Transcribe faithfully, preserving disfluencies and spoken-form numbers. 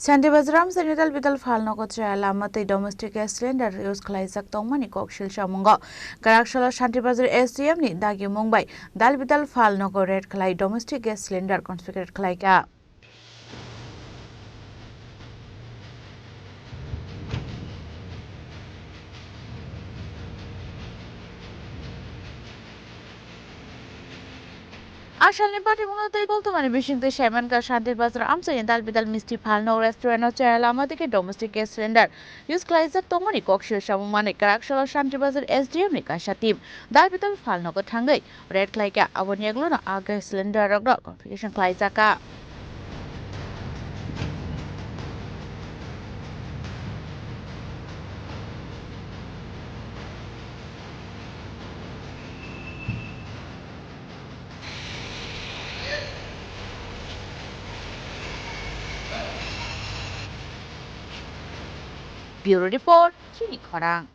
Shanti Bazar amchaini dal bidal phalnogo chaya lama tei domestic gas cylinder use khlaijak tongmani koksil samungo. Kwraksalo Shanti Bazar S D M ni dagimung bai dal bidal phalnogo raid khlai domestic gas cylinder confiscate khlaikha. Asalni patimungno tei koltomani bisingtwi saimankha Shanti Bazar amchaini dal bidal misti phalnog restaurant o chaya lama tei khe domestic gas cylinder use khlaijak tongmani koksil samung manwi kwraksalo Shanti Bazar S D M ni kaisa team dal bidal phalnogo thangwi raid khlaikha. Aboni yaglono a gas cylinder rokno confiscation khlaijakha. Bureau Report, Chini Khorang.